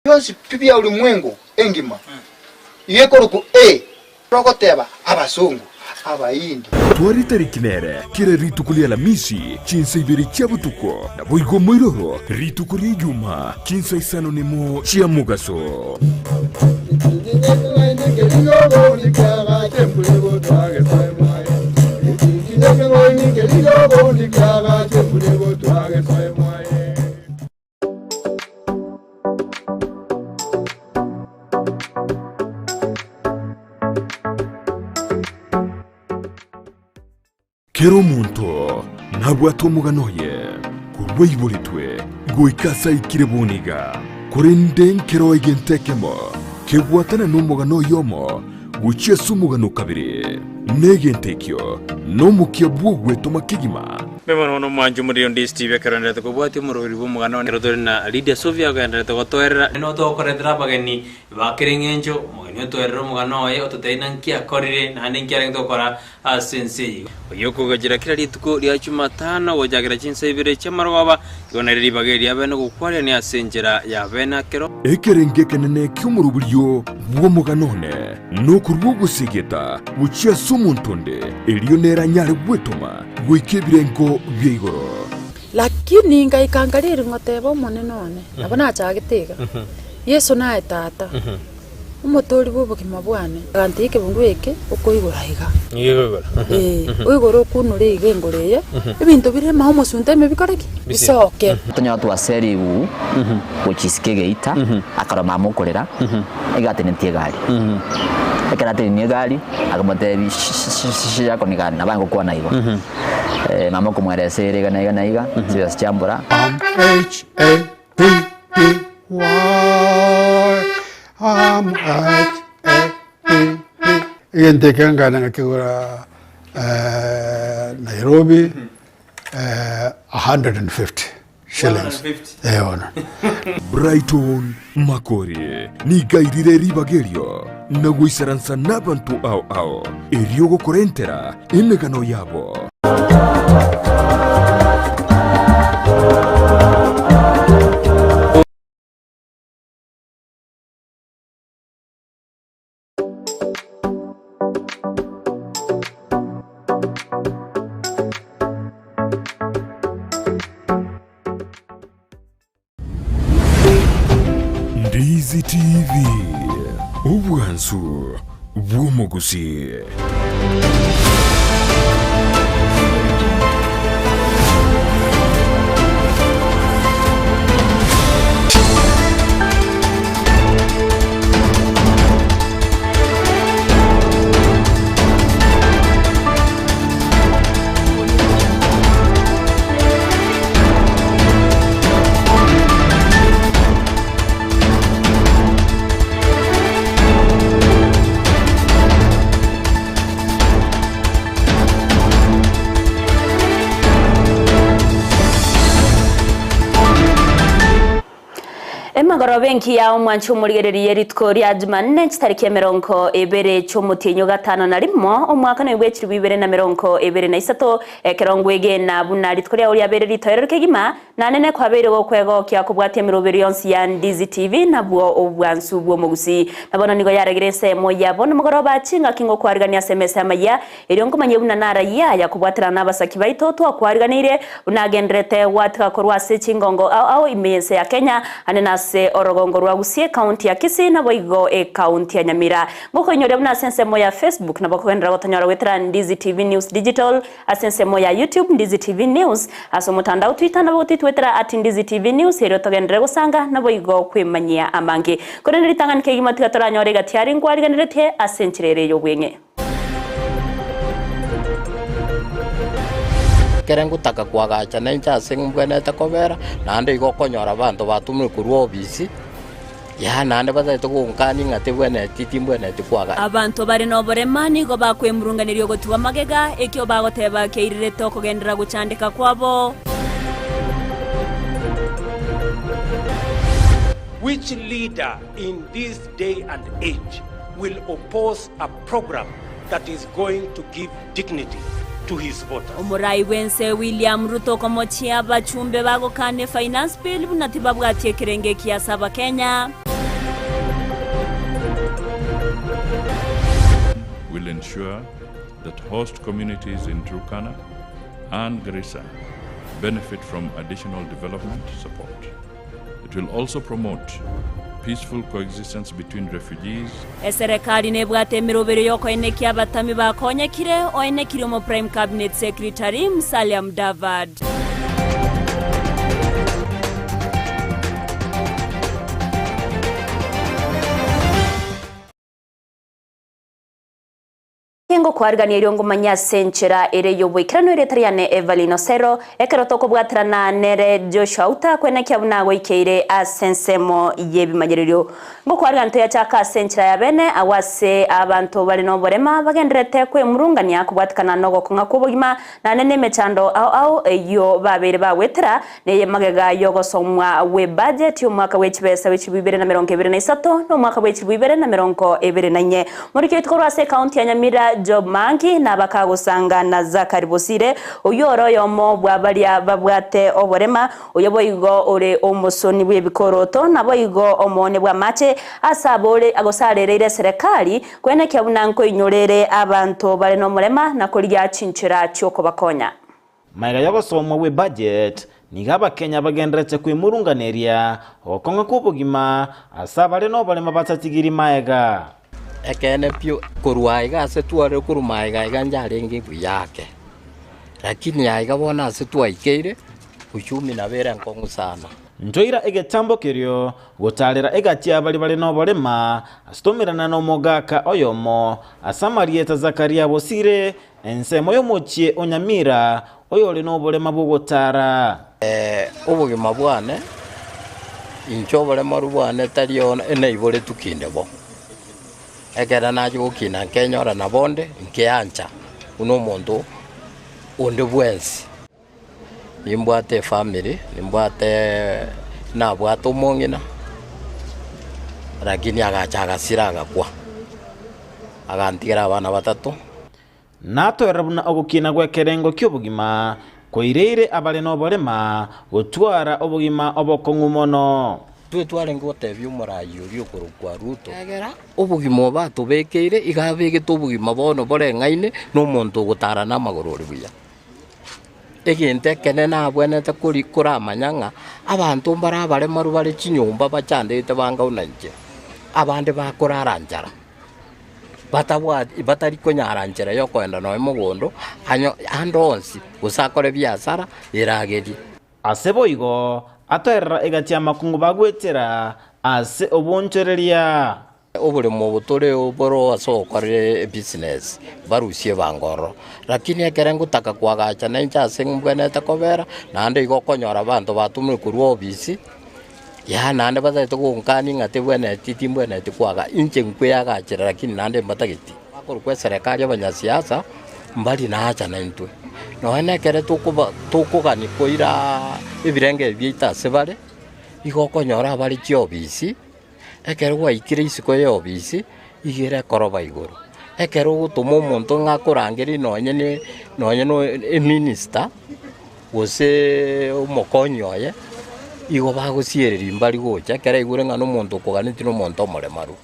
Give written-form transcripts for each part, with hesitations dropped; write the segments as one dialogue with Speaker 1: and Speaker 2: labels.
Speaker 1: Bionsi pi bia ulimwengu engima iga ekorokwa A, rogoteba abasongo, Abaindi.
Speaker 2: Tware etariki nere kera rituko ria Alamisi chinsa ibere chia botuko, naboigo omoiroro rituko ria Ijumaa chinsa isano nemo chia mogaso. Kera omonto nabwate omogano oye korwa aiboretwe goika ase aikire bono iga, korende nkero egento ekemo kebwatana nomogano oyomo gochia ase omogano o kabere, na egento ekio nomokia bw'ogwetoma kegima.
Speaker 3: Mbuya mono bono omwanchi omoriri onde Steve ekero oenderete kobwatia omoroberi bw'omogano one. Ekero tore na Lydia Sofia ogenderete gotoerera. Nigo togokoretera abageni ba kera eng'encho, omogeni otoerere omogano oye, ototebie naki akorire, naende nki arenge gokora ase ense eye. Oyio okogachera kera rituko ria Jumatano gochakera chinsa ibere chi'amarogoba, igo nere ribaga eria bene gokwarerania ase enchera ya bene akero.
Speaker 2: Ekerengo ekenene ki'omoroberio bw'omogano one nokorua ogosegeta gochia ase omonto onde, erio nere anyare gwetoma goika ebirengo bia igoro.
Speaker 4: Lakini ngaika nkaria ngoteba Omonene one, nabo nachagete iga, Yeso naye Tata, Omotoori bw'obogima bwane. Agantebia ekebungo eke okoigora iga. Ee, oigore okunure iga engoro eye, ebinto bire ime omosunte ime bikore ki? Bisoke.
Speaker 5: Tonyora twasea rigugu gochia isiko egeita, akarora mama okorera, iga atenetie egari. Ekero atenenie egari, akamotebia shi yako ni gani? Nabo agokwana igo. Mama okomweresa ere iga na iga na iga, chibesa chiambora.
Speaker 6: M H A P P Y M H A P P. Egento eke nkagenda ngakegora Nairobi 150 shillings. Eh, bono.
Speaker 2: Brighton Makori nigo airire ribaga erio na goisaransa nabanto ao ao, erio gokorentera emegano yabo. Ndizi TV, obwansu bw'omogusii.
Speaker 7: Emagoroba engiya omwanche omorigereria ye rituko ria Jumanne chitariki emerongo ebere chi'omotienyi o gatano na rimo omwaka noyo bwe chilifu ibere na merongo ebere na isato ekero ngwegena buna rituko riao riabeire ritoereru kegima Nanene kwabeire gokwegokia kobwatia emeroberi yonsi ya Ndizi TV nabwo obwansu bw'omogusii. Na bono nigo yaregire ensemo yabo nomogoroba chingaki ngokwarigania ase emesa y'amayia, erio nkomanyie buna narayia aya kobwaterana nabasaki baito twakwariganeirie buna agenderete gwatiga korwa ase chingongo ao ao ime y'ense ya Kenya ande nase orogongo rwa Gusii ekaunti ya Kisii naboigo ekaunti ya Nyamira. Ngokoinyoria buna ase ensemo ya Facebook nabo okogenderera gotonyora goetera Ndizi TV News Digital Ase ensemo ya YouTube, Ndizi TV News, ase omotandao Twitter nabo gotitwetera at Ndizi TV News erio togenderere gosanga naboigo kwemanyia amange. Korende ritang'ani kegima tiga toranyore egati aria nkwariganeretie ase enchera ere y'obweng'e.
Speaker 8: Ekere ngotaka koagacha nainche ase mbwenerete kobera, naende igo okonyora abanto batomire korwa obisi. Yaya, naende batagete gonkania ng'a tebwenereti, timbwenereti koagacha.
Speaker 7: Abanto bare noborema nigo bakwemurunganeria ogotigwa magega, ekio bagoteba keirirete okogenderera gochandeka kwabo.
Speaker 9: Which leader in this day and age will oppose a program that is going to give dignity to his voters?
Speaker 7: Omorai bw'ense William Ruto okomochia abachumbe bagokana efinance bill buna tibabwati ekerengo ekiya ase abakenya.
Speaker 10: will ensure that host communities in Turkana and Garissa benefit from additional development support. It will also promote peaceful coexistence between refugees
Speaker 7: Eserekari nebwate emeroberio y'okoenekia abatami bakonyekire, oenekirie omo Prime Cabinet Secretary Musalia Mudavadi. Ngokwarigania erio ngomanye ase enchera ere y'oboikeranu erieta riane Evelyn Osero, ekero tokobwaterana nere Joshua Outa kwenekia buna agoikeire ase ensemo y'ebimanyererio. Ngokwarigania toyachaka ase enchera ya bene agwo ase abanto bare noborema bagendererete kwemurungania kobwatikana nogokong'a kw'obogima naende nemechando ao ao eyio babeire bagwetera neye magega y'ogosomwa gw'ebudget y'omwaka bwe chibesa bwe chilifu 2023 na omwaka bwe chilifu 2024. Morikio oito korwa ase ekaunti ya Nyamira Job Mangi na bakagosanga na Zachary Bosire oyio ore oyomo bwa baria babwate oborema oyo boigo ore omosoni bw'ebikoroto naboigo omoone bw'amache ase abore gose arereire eserekari kwenekia buna nkoinyorere abanto bare nomorema na korigia chinchera chi'okobakonya.
Speaker 11: Magega y'ogosomwa gwe budget, nigo abakenya bagenderete kwemurunganeria ogokong'a kw'obogima ase abare noborema batatigiri magega.
Speaker 8: Ekeene pi, korwa aiga ase tware korwa magega aiga njarenge buya ake, lakini aiga bono ase twaikeire, uchumi nabo ere enkong'u sana.
Speaker 11: Ntoira egetambo kerio gotaarera egati y'abaria bare noborema, ase tomerana nomogaka oyomo, ase amarieta Zakaria bosire, Ensemo y'omochie o Nyamira, oyore noborema bw'ogotaara.
Speaker 8: Obogima bwane, inche oboremaru bwane tari naiboretwe kinde bo. Ekero nachia gokina nkenyora nabo onde, nkeancha buna omonto onde bwensi. Nimbwate efamiri, nimbwate nabwate omong'ina, lakini agacha agasira agakwa, agantigera abana batato.
Speaker 11: Natoerera buna ogokina gw'ekerengo ki'obogima koireire abare noborema gotwara obogima obokong'u mono.
Speaker 8: Intwe twarenge gotebia omoraai oria okorokwa Ruto, Ekiagera obogima obo atobekeire iga abegete obogima bono boreng'aine nomonto ogotara namagoro ore buya. Egento ekenene abwenerete kori koramanya ng'a abanto mbare abaremaru bare chinyomba bachandegete banga buna inche, abande bakorara nchara, batabwati batari konyara nchera ya okoenda nonye mogondo, anyo ande onsi, gose akore biasara, eragerie.
Speaker 11: Ase boigo atoerera egati y'amakungu bagwetera ase obonchoreria.
Speaker 8: Oboremo obo tore boro ase ogokora ebusiness, barusie ebango ororo. Lakini ekere ngotaka koagacha nainche ase mbwenerete kobera, naende igo okonyora abanto batomire korwa ofisi, yaani naende batagete gonkania ng'a tebwenereti timbwenereti koaga, inche nkweagachera lakini naende mbatageti. Bakorokwa eserekari abanyasiasa, mbari nacha naintwe. Nonya na ekere tokoba tokogania koira ebirenge ebi biaito ase bare, igo okonyora abare chiofisi. Ekero gwaikire isiko y'ofisi, iga ere ekoroba igoro. Ekero ogotoma omonto ng'a akorangerie nonye ne nonye no eminister, gose omokonyi oye, igo bagosiereria mbari gocha ekero aigure ng'a nomonto okoganetie na omonto omoremaru.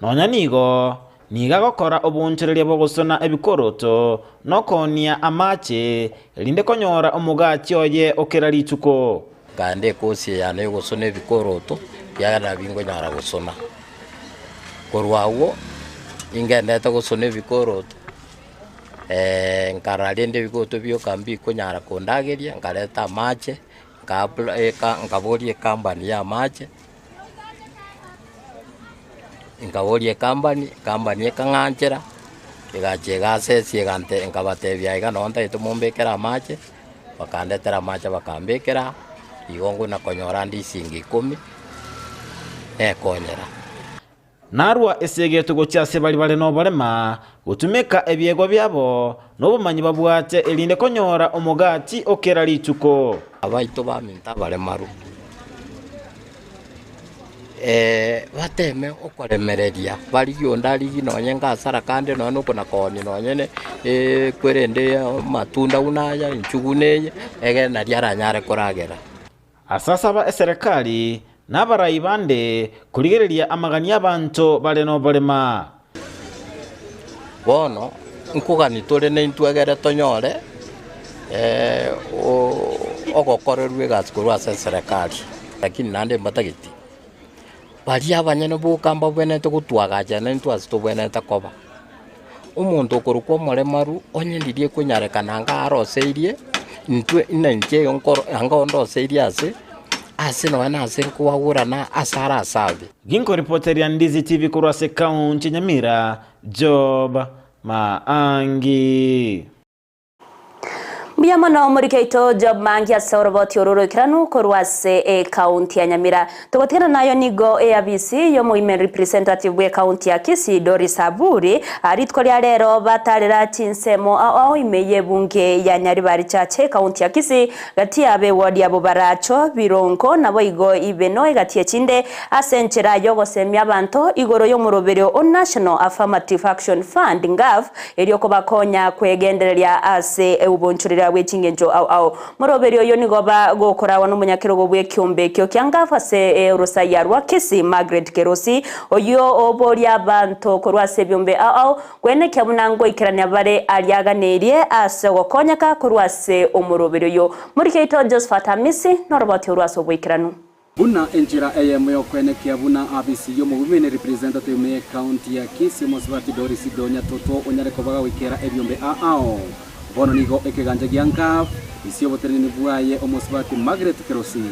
Speaker 11: Nonya nigo, nigo agokora oboonchoreria bw'ogosona ebikoroto na okoonia amache, erinde konyora omogati oye o kera rituko.
Speaker 8: Nkaenda ekosi eyane y'ogosona ebikoroto, ekiagera nabio nkonyara gosona. Korwa agwo, ningendete gosona ebikoroto, nkarora rende ebikoroto bioka mbikonyara kondageria, nkareta amache, nka apply nkaboria ecompany ya amache. Nkaboria ecompany, ecompany ekang'anchera, egacha egasesia egante nkabatebia iga noo ntagete mombekere amache, bakandetera amache bakambekera, igo nguna konyora nde esingi ikomi, nekonyera.
Speaker 11: Narua esegeto gochia ase baria bare noborema, gotumeka ebiegwa biabo na obomanyi babwate erinde konyora omogati o kera rituko.
Speaker 8: Abaito baminto abaremaru, bateme okoremereria barigie onde arigie nonye ngasara kande nonye na okona-koonia nonye ne kwerende amatunda buna aya, enchugu buna eye, egere nario aranyare koragera.
Speaker 11: Ase asaba eserekari na abarai bande korigereria amagani y'abanto bare noborema.
Speaker 8: Bono nkogania tore naintwe egere tonyore ogokorerwa egasi korwa ase eserekari, lakini naende mbatageti. Baria abanyene boka mbabwenerete gotwagacha naintwe ase tobwenerete koba. Omonto okorokwa omoremaru onye riria ekonyarekana anga aroseirie intwe ng'a inche igo nkoro anga ondoseirie ase, ase nonya na ase nkoagurana ase arasabe.
Speaker 11: Ginkoripoteria Ndizi TV korwa ase ekaunti ya Nyamira, Job Maangi.
Speaker 7: Mbuya mono omoriki oito Job Mangi ase oroboti oro oroikeranu korwa ase ekaunti ya Nyamira. Togotigana nayo nigo eabisi y'omowomen representative bw'ekaunti ya Kisii Doris Aburi rituko ria rero batarera chinsemo ao ao ime y'ebunge ya Nyaribari Church ekaunti ya Kisii gati y'abewodi abo Baracho, Birongo naboigo Ibeno egati echinde ase enchera y'ogosemia abanto igoro y'omoroberio o National Affirmative Action Fund, NGAAF, erio kobakonya kwegendereria ase obonchoreria bwe chingencho ao ao. Moroberio oyo nigo bagokoragwa nomonyakerogo bw'ekiombe ekio kia NGAAF ase orosaiya rwa Kisii, Margaret Kerosi, oyio oboria abanto korwa ase ebiombe ao ao kwenekia buna ngoikerania bare aria aganeirie ase ogokonyeka korwa ase omoroberio oyo. Morike oito Josephat Amisi noroboti orwo ase oboikeranu.
Speaker 12: Buna enchera eyemo y'okoenekia buna afisi y'omobumene representative me county ya Kisii omosubati Doris Donya Toto onyare kobaga goikera ebiombe aao. Bono nigo ekeganja gia NGAAF ase oboteneneni bwaye omosubati Margaret Kerosi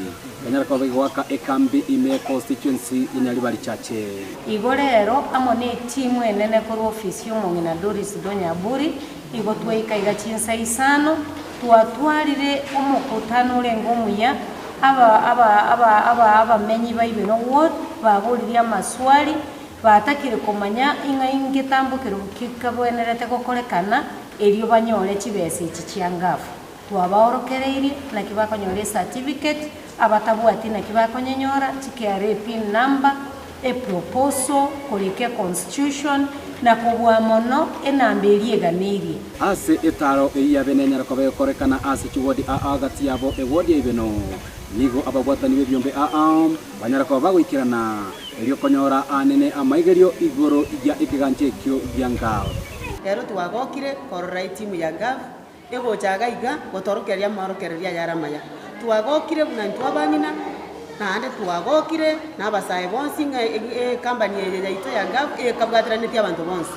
Speaker 12: yanyara koba egoaka ekambi ime ye constituency ya Nyaribari Chache.
Speaker 13: Igo rero amo netimu enene korwa ofisi y'omong'ina Doris Donya Aburi igo twaika iga chinsa isano, twatwarire omokutano orenge omuya Aba, aba, aba, aba, abamenyi ba Ibeno Ward baboririe amaswali, batakire komanya ing'a ingetambo kerogo ki kebwenerete gokorekana erio banyore chibesa echi chia ngafu. Twabaorokereirie naki bakonyora ecertificate, abatabwati naki bakonyenyora, chi KRA pin number, eproposal, korika econstitution, na kobua mono enamba eria eganeirie.
Speaker 12: Ase etaaro eyio yabe nenyare koba egokorekana ase chiwodi aa gati yabo ewodi ya Ibeno, nigo ababwatani b'ebiombe aa banyare koba bagoikerana, erio konyora aanene amaigerio igoro ya ekegancha ekio gia Ngaf.
Speaker 14: Rero twagokire korora etimu ya Ngaf egocha iga iga gotorokereria amaorokererio ayare amaya. Twagokire buna intwe abang'ina, naende twagokire na abasae bonsi ng'a ecompany eye yaito ya Ngaf ekabwateranetie abanto bonsi.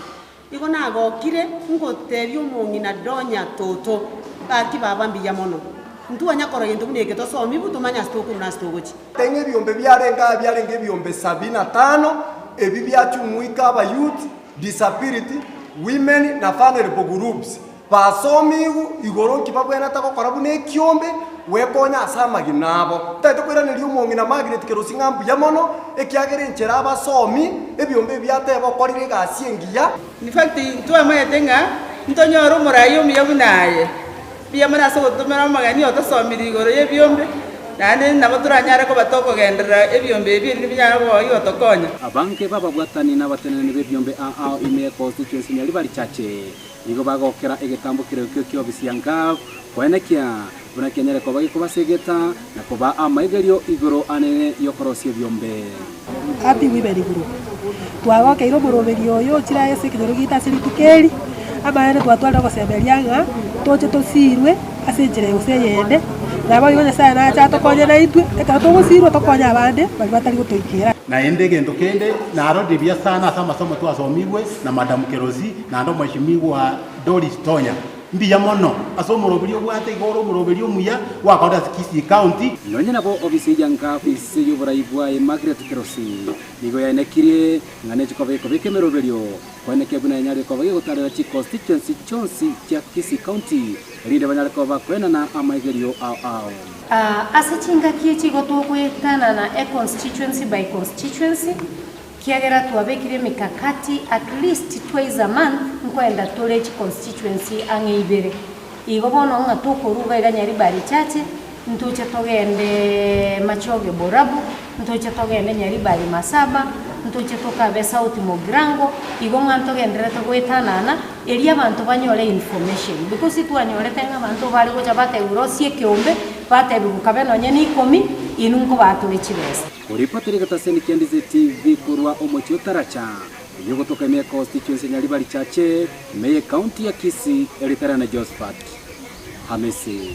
Speaker 14: Igo nagokire ngotebia omong'ina Donya toto, gaki baba mbuya mono. Ntwanya korora gento buna eke tosomigwe tomanye ase tokorwa na ase togochia.
Speaker 15: Teng'a ebiombe biarenge aa biarenge ebiombe sabini na tano, ebi biachumuika abayouth, disability, women na vulnerable groups. Basomigwe igoro nki babwenerete gokora buna ekiombe, gwekonya ase amagima abo. Ntagete koiraneria omong'ina Margaret Kerosi ng'a mbuya mono, ekiagera enchera abasomi ebiombe ebi ateba okorire egasi engiya.
Speaker 16: In fact, ntwamanyete ng'a ntonyore omorai omuya buna aye. Mbuya mono ase ogototomera amagani otosomirie igoro y'ebiombe, naende nabo toranyare koba tokogenderera ebiombe ebi erinde binyare gotokonya.
Speaker 12: Abange b'ababwatani na abateneneri b'ebiombe ao ime ye constituency Nyaribari Chache Nigo bagokera egetambo kerokio ki'ofisi ya Ngav, koenekia buna kianyare koba gekobasegeta na kobaa amaigerio igoro anene y'okorosia ebiombe.
Speaker 17: Happy Women Group. Twagokeire omoroberi oyo ochire aye ase ekenyoro giaito ase rituko eri, amaene twatwarire ogosemeria ng'a toche tosirwe ase enchera gose eyende, naboigo Nyasaye nache atokonye naintwe, ekero togosirwa tokonye abande baria batari gotoikera.
Speaker 18: Naende egento kende narorire buya sana ase amasomo twasomigwe na Madam Kerosi naende omweshimiwa Doris Tonya. Mbuya mono ase omoroberi obwate iga ore omoroberi omuya gwakorire ase Kisii County.
Speaker 12: Nonya nabo ofisi ya Ngaf ase y'oborai bwaye Margaret Kerosi nigo yaenekirie ng'a nechikoba gekobeka emeroberio koenekia buna enyare koba gegotarera chiconstituency chionsi chia Kisii County erinde banyare koba bakoenana amaigerio ao ao.
Speaker 13: Ase chingaki echi igo togoetanana econstituency by constituency, kiagera twabekire emikakati at least twice a month nkoenda tore chiconstituency ang'e ibere. Igo bono ng'a tokoruga iga Nyaribari Chache, ntoche togende Machoge Borabu, ntoche togende Nyaribari Masaba, ntoche tokabe South Mugirango, igo ng'a ntogendererete goetanana, erio abanto banyore information because twanyorete ng'a abanto bare gocha batebiwa rosia ekeombe, batebiwa kabe nonye na ikomi, inwe nkobatore chibesa.
Speaker 12: Oripoti rigetaseni kia Ndizi TV korwa omochie o Taracha, Eyio gotoka ime constituency ya Nyaribari Chache, ime ye county ya Kisii, Eritrea na Josephat Hamisi.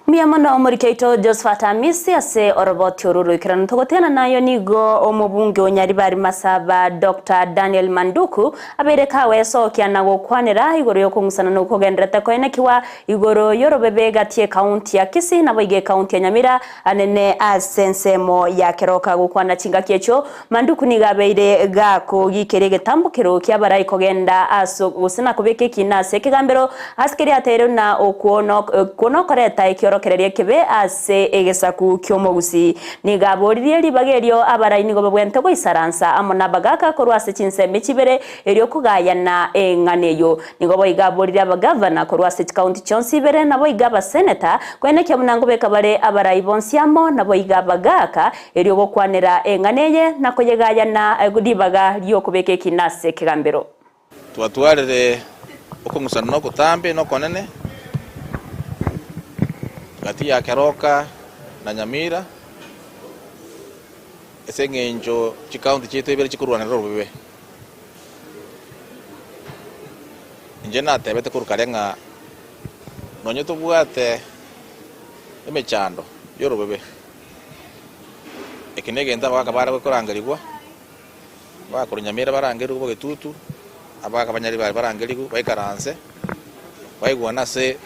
Speaker 7: Mbuya mono omoriki oito Josephat Amisi ase oroboti oru roikeranu. Togotigana nayo nigo omobunge o Nyaribari Masaba Doctor Daniel Manduku abeire kagoesokia na gokwanera igoro yokong'usana na okogenderete koenekigwa igoro yorobebe gati ekaunti ya Kisii naboigo ekaunti ya Nyamira anene ase ensemo ya Keroka. Gokwana chingaki echio Manduku nigo abeire gakogikeria egetambokero ki'abarai kogenda ase gose na kobeka ekiina ase ekegambero ase keria ateire buna okwo okwo nokoreta ekiorokererio ekebe ase egesaku ki'omogusii. Nigo aboririe ribaga erio abarai nigo babwenerete goisaransa amo nabagaaka korwa ase chinsemo chibere erio kogayana eng'ana eyio. Nigo boigo aboririe abagavana korwa ase chikaunti chionsi ibere, naboigo abaseneta, koenekia buna nkobeka bare abarai bonsi amo, naboigo abagaaka, Erio gokwanera eng'ana eye na koyegayana ribaga ri'okobeka ekina ase ekegambero.
Speaker 19: Twatwarire okong'usana nogotambe na okonene gati ya Keroka na Nyamira ase eng'encho chikaunti chiaito ibere chikorwanera obobe. Inche natebete korwa kare ng'a nonye tobwate emechando y'orobebe. Eke negento abagaaka bare korangerigwa, abagaaka Nyamira barangerigwe bogetutu, abagaaka ba Nyaribari barangerigwe baikaranse, baigwane ase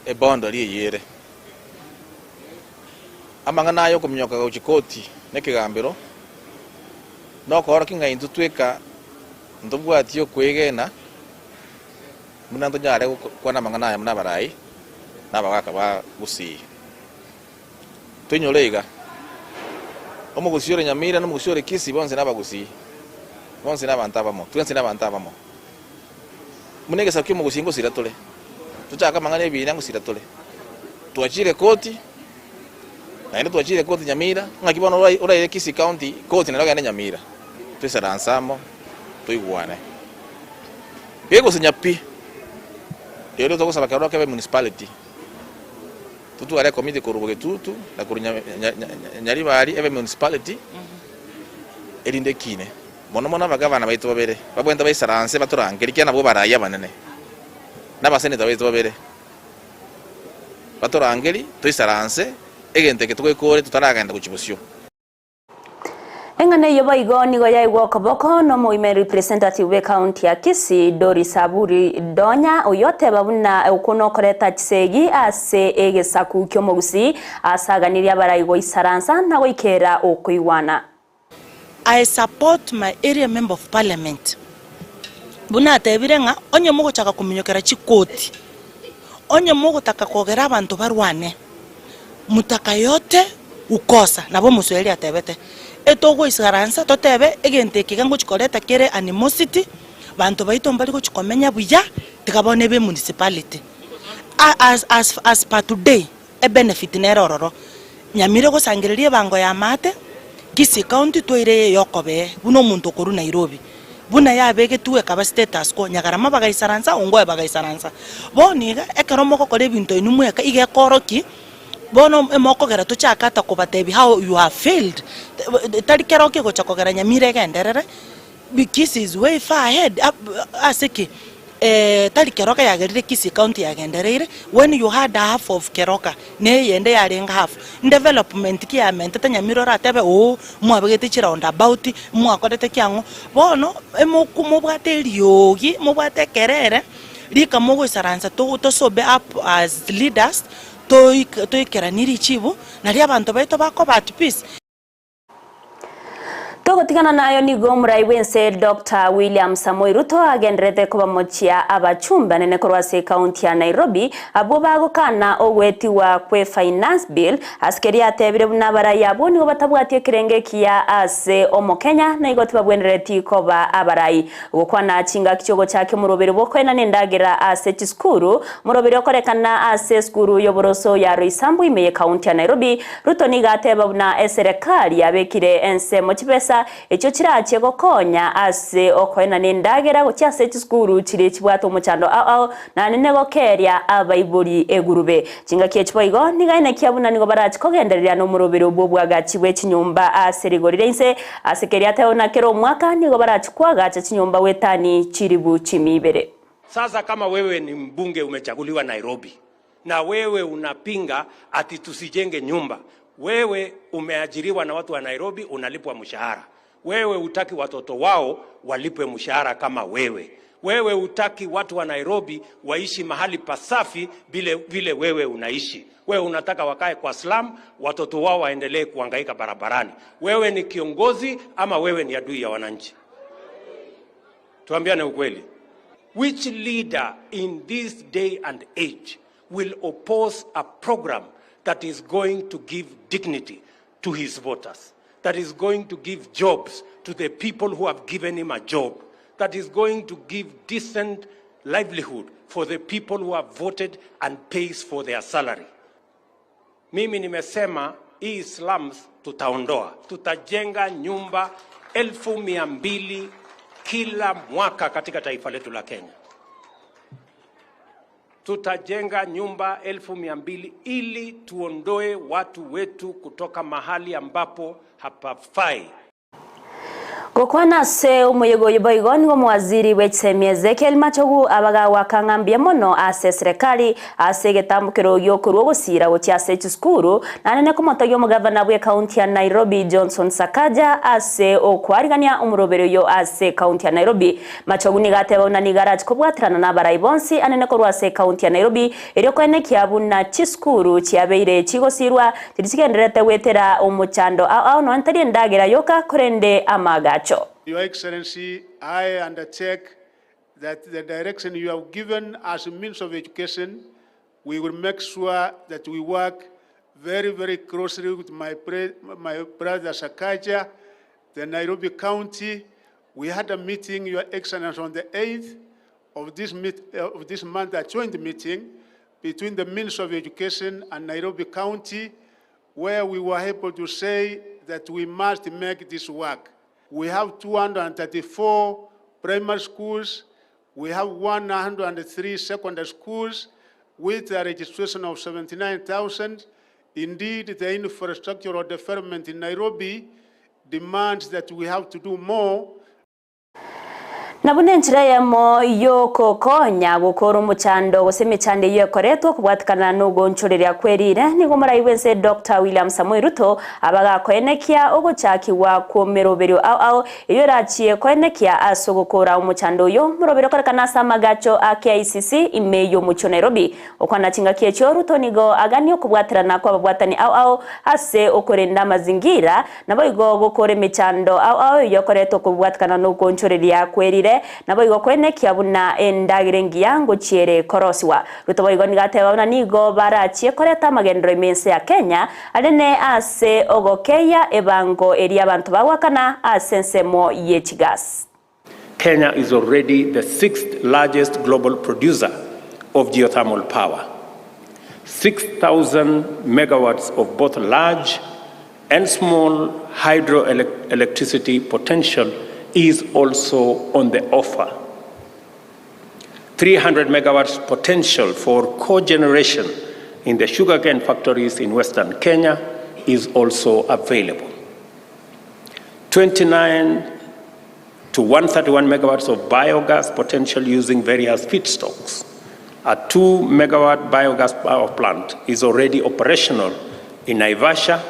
Speaker 19: eboundary eyio ere. Amang'ana aya okominyoka gochia koti na ekegambero, nokoorokia ng'a intwe tweka ntobwati okwegena buna ntonyare gokwana amang'ana aya buna abarai na abagaaka ba Gusii. Toinyore iga, Omogusii ore Nyamira na omogusii ore Kisii bonsi nabagusii, bonsi nabanto abamo, twensi nabanto abamo. Buna egesaku ki'omogusii ngosira tore, tochake amang'ana ebiina ngosira tore. Twachire koti, naende twachire koti Nyamira, ng'aki bono oraire Kisii County koti naende ogende Nyamira? Toisaranse amo, toigwane. Gegosinya pi, rirorio togosaba keroro kebe municipality. Totware ekomiti korwa Bogetutu na korwa Nyaribari ebe municipality erinde ekine. Mono mono abagavana baito babere babwenerete baisaranse batorangerie ekiagera nabwo abarai abanene na abaseneta baito babere batorangerie toisaranse egento eke togekore totaragenda gochia bosio.
Speaker 7: Eng'ana eyio boigo nigo yaigwa okoboko n'omoime representative bw'ecounty ya Kisii Doris Aburi Donya oyio oteba buna okwo nokoreta chisegi ase egesaku ki'omogusii ase aganirie abarai goisaransa na goikera okoigwana.
Speaker 20: I support my area member of parliament buna atebire ng'a onye mogochaka kominyokera chikoti, onye mogotaka kogera abanto barwane, Mutaka yote ukosa, nabo omoswahili atebete. Etogoisaransa totebe egento eke iga ngochi koreta kere animosity, banto baito mbari gochi komenya buya, tiga bono ebe emunicipality. As as as per today, ebenefit nere ororo, Nyamira egosangereria ebango ya amaate, Kisii county toire eye yokobee buna omonto okorwa Nairobi. Buna yabegetwe ekaba status quo, Nyagarama bagaisaransa, Ongoe bagaisaransa. Bono iga, ekero mogokora ebinto inwe mweka, iga ekoroki, bono emokogera tochake ata kobatebia how you have failed, tari kero kegocha kogera Nyamira egenderere, Kisii is way far ahead ase ki? Tari Keroka yagerire Kisii county yagendereire, when you had half of Keroka, na eyende yarenge half, ndevelopment ki yamentete Nyamira oratebe ooh mwabegete chiround about, mwakorete ki ang'o, bono emoku mobwate eriogi, mobwate ekerere, rika mogoisaransa to tosobe up as leaders, toik toikeranie richibu, nario abanto baito bakoba at peace.
Speaker 7: Togotigana nayo nigo omorai bw'ense Doctor William Samoei Ruto agenderete kobamochia abachumbe anene korwa ase ekaunti ya Nairobi abwo bagokana ogwetigwa kwe Finance Bill ase keria atebire buna abarai abwo nigo batabwati ekerengo ekiya ase omokenya na igo tibabwenereti koba abarai. Gokwana chingaki chiogochakia omoroberi bw'okoenana endagera ase chisukuru, omoroberi okorekana ase esukuru y'oboroso ya Roysambu ime y'ekaunti ya Nairobi, Ruto nigo ateba buna eserekari yabekire ensemo chibesa echio chirachie gokonya ase okoenana endagera gochia ase chisukuru chiria chibwate omochando ao ao naende negokeria abaibori egurube. Chingaki echi boigo nigo aenekia buna nigo barachi kogendereria nomoroberi bw'obwagachi bwe chinyomba ase rigori ria inse, ase keria ateba buna kera omwaka nigo barachi koagacha chinyomba goetani chiribu chimi ibere.
Speaker 9: Sasa kama wewe ni mbunge umechaguliwa Nairobi na wewe unapinga ati tusijenge nyumba, wewe umeajiriwa na watu wa Nairobi, unalipwa mshahara. Wewe hutaki watoto wao walipwe mshahara kama wewe. Wewe hutaki watu wa Nairobi waishi mahali pasafi vile vile wewe unaishi. Wewe unataka wakae kwa slum, watoto wao waendelee kuhangaika barabarani. Wewe ni kiongozi ama wewe ni adui ya wananchi? Tuambiane ukweli. Which leader in this day and age will oppose a program that is going to give dignity to his voters, that is going to give jobs to the people who have given him a job, that is going to give decent livelihood for the people who have voted and pays for their salary? Mimi nimesema hii slums tutaondoa, tutajenga nyumba 200,000 kila mwaka katika taifa letu la Kenya. Tutajenga nyumba 200,000 ili tuondoe watu wetu kutoka mahali ambapo hapafai.
Speaker 7: Gokwana ase omoyega oyo boigo nigo omowaziri bwa echisemi Ezekiel Machogu abagawaka ng'a mbuya mono ase eserekari ase egetambokero giokorwa ogosira gochia ase chisukuru naende komotogia omogavana bwa ekaunti ya Nairobi Johnson Sakaja ase okwarigania omoroberi oyo ase ekaunti ya Nairobi. Machogu nigo ateba buna nigo arachi kobwaterana na abarai bonsi anene korwa ase ekaunti ya Nairobi erio koenekia buna chisukuru chiabeire chigosirwa chiri chigendererete gwetera omochando ao ao nonya tari endagera yoka korende amagacho.
Speaker 21: Your Excellency, I undertake that the direction you have given as means of education, we will make sure that we work very, very closely with my brother Sakaja, the Nairobi County. We had a meeting, Your Excellency, on the 8th of this month, a joint meeting between the Ministry of Education and Nairobi County, where we were able to say that we must make this work. We have 234 primary schools, we have 103 secondary schools with a registration of 79,000. Indeed, the infrastructural development in Nairobi demands that we have to do more.
Speaker 7: Na buna enchera eyemo yokokonya gokora omochando gose emechando eywo ekoretwa okobwatikana na ogonchoreria kwerire nigo omorai bwense Dr. William Samoei Ruto abagakoenekia ogochakigwa kw'omeroberio ao ao eywo erachie koenekia ase ogokora omochando oyo moroberi okorekana ase amagacho a KICC ime y'omochie o Nairobi. Okwana chingaki echio Ruto nigo aganie okobwaterana kwa ababwatani ao ao ase okorenda amazingira naboigo gokora emechando ao ao eywo ekoretwa okobwatikana na ogonchoreria kwerire naboigo koenekia buna endagera engiya ngochiere korosiwa. Ruto boigo nigo ateba buna nigo barachie koreta amagendero ime ense ya Kenya arene ase ogokeia ebango eria abanto bagwakana ase ensemo y'echigasi.
Speaker 9: Kenya is already the sixth largest global producer of geothermal power. 6,000 megawatts of both large and small hydroelectricity potential is also on the offer. 300 megawatts potential for cogeneration in the sugarcane factories in Western Kenya is also available. 29 to 131 megawatts of biogas potential using various feedstocks. A 2 megawatt biogas power plant is already operational in Naivasha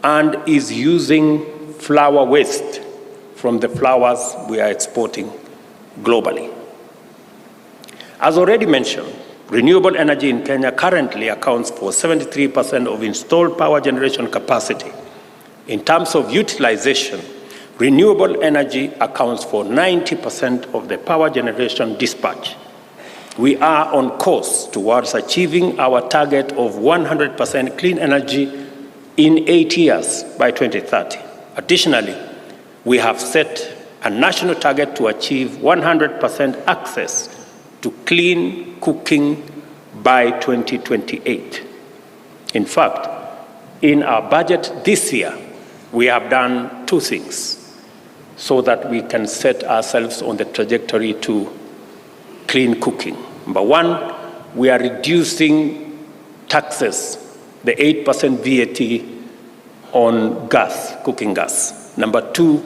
Speaker 9: and is using flower waste from the flowers we are exporting globally. As already mentioned, renewable energy in Kenya currently accounts for 73% of installed power generation capacity. In terms of utilization, renewable energy accounts for 90% of the power generation dispatch. We are on course towards achieving our target of 100% clean energy in 8 years by 2030. Additionally, we have set a national target to achieve 100% access to clean cooking by 2028. In fact, in our budget this year, we have done two things. so that we can set ourselves on the trajectory to clean cooking. Number one, we are reducing taxes, the 8% VAT on gas, cooking gas. Number two,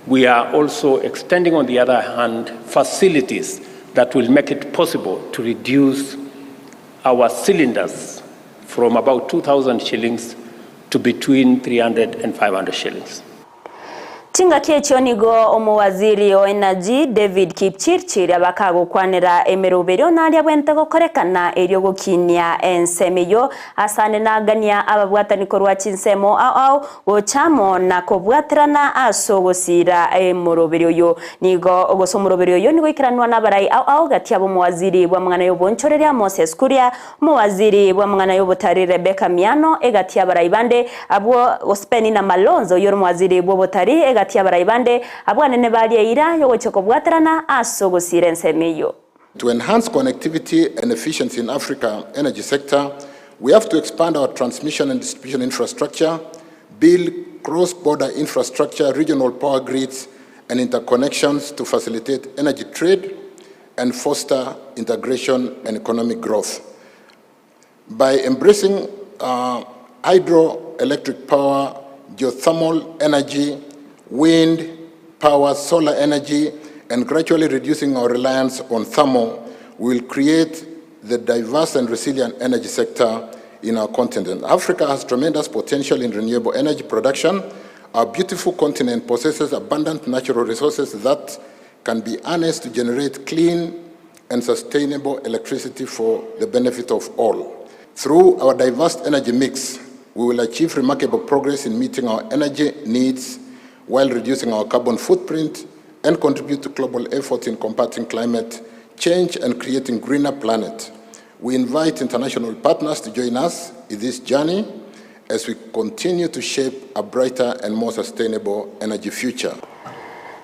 Speaker 9: we are also extending, on the other hand, facilities that will make it possible to reduce our cylinders from about 2,000 shillings to between 300 and 500 shillings.
Speaker 7: Chingaki echio nigo omowaziri o Energy David Kipchirchir abakagokwanera emeroberio naria abwenerete gokorekana erio gokinia ensemo eyio asande nagania ababwatani korwa chinsemo ao ao gocha amo na kobwaterana ase ogosiira emoroberio oyo. Nigo gose omoroberio oyo nigo oikeranwa nabarai ao ao gati ab'omowaziri bw'amang'ana y'obonchoreria Moses Kuria, Omowaziri bw'amang'ana y'obotari Rebecca Miano, egati y'abarai bande abwo gose Penina Malonzo oyio ore omowaziri bw'obotari egati y'abarai bande abwo anene baria eira y'ogochia kobwaterana ase ogosiira ensemo eyio.
Speaker 1: To enhance connectivity and efficiency in Africa energy sector, we have to expand our transmission and distribution infrastructure, build cross-border infrastructure, regional power grids, and interconnections to facilitate energy trade and foster integration and economic growth. By embracing uh, hydroelectric power, geothermal energy, wind power, solar energy, and gradually reducing our reliance on thermal, we will create the diverse and resilient energy sector in our continent. Africa has tremendous potential in renewable energy production. Our beautiful continent possesses abundant natural resources that can be harnessed to generate clean and sustainable electricity for the benefit of all. Through our diverse energy mix, we will achieve remarkable progress in meeting our energy needs while reducing our carbon footprint and contribute to global efforts in combating climate change and creating greener planet. We invite international partners to join us in this journey as we continue to shape a brighter and more sustainable energy future.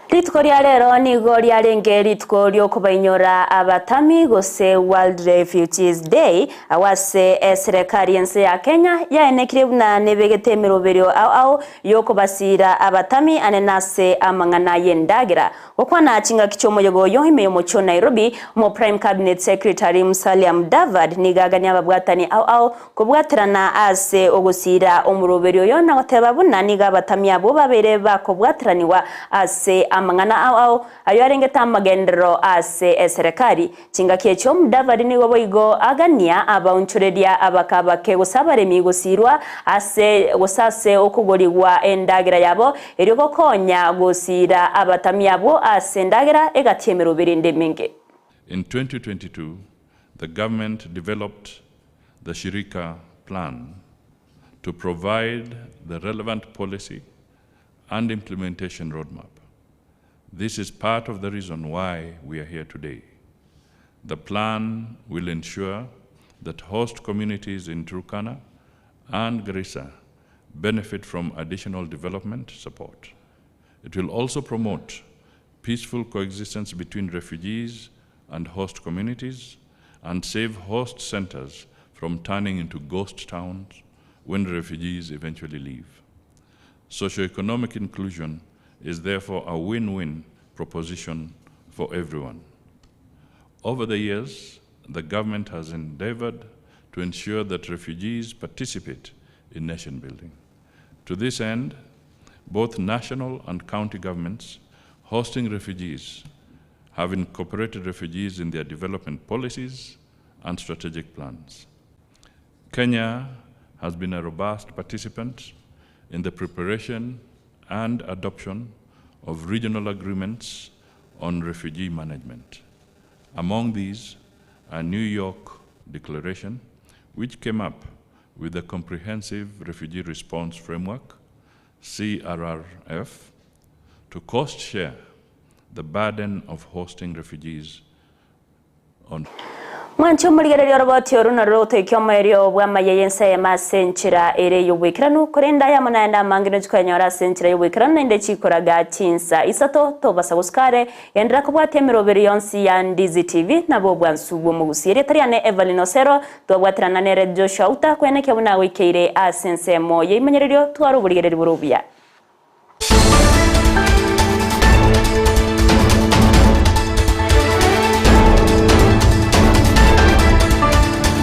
Speaker 7: Rituko ria rero nigo riarenge rituko ri'okobainyora abatami gose World Refugees Day, agwo ase eserekari y'ense ya Kenya yaenekirie buna nebegete emeroberio ao ao y'okobasiira abatami ane nase amang'ana y'endagera. Gokwana chingaki chi'omoyega oyo ime y'omochie o Nairobi, omo Prime Cabinet Secretary Musalia Mudavadi nigo agania ababwatani ao ao Kobwaterana ase ogosiira omoroberio oyo na goteba buna nigo abatami abwo babeire bakobwateranigwa ase amang'ana ao ao ayo arengete amagenderero ase eserekari. Chingaki echio Mudavadi nigo boigo agania abaonchoreria abake abake gose abaremi gosiirwa ase gose ase okogorigwa endagera yabo erio gokonya gosiira abatami abwo ase endagera egati y'emeroberi ende emenge.
Speaker 10: In 2022, the government developed the Shirika Plan to provide the relevant policy and implementation roadmap. This is part of the reason why we are here today. The plan will ensure that host communities in Turkana and Garissa benefit from additional development support. It will also promote peaceful coexistence between refugees and host communities and save host centers from turning into ghost towns when refugees eventually leave. Socioeconomic inclusion is therefore a win-win proposition for everyone. Over the years, the government has endeavored to ensure that refugees participate in nation building. To this end, both national and county governments hosting refugees have incorporated refugees in their development policies and strategic plans. Kenya has been a robust participant in the preparation and adoption of regional agreements on refugee management. Among these, a New York Declaration, which came up with a comprehensive refugee response framework, CRRF, to cost share the burden of hosting refugees on.
Speaker 7: Mwanche omorigereria oroboti oru narwo rogotoikia omoerio bw'amaya y'ense eyemo ase enchera ere y'oboikeranu, korende ayamo naende amange nochikoyanyora ase enchera y'oboikeranu naende chikoraga chinsa isato tobasa gosuka are. Genderera kobwatia emeroberi yonsi ya Ndizi TV nabo obwansu bw'omogusi. Erieta riane Evelyn Osero, twabwaterana nere Joshua Uta kwenekia buna agoikeire ase ensemo y'eimanyererio tware oborigereria bore obuya.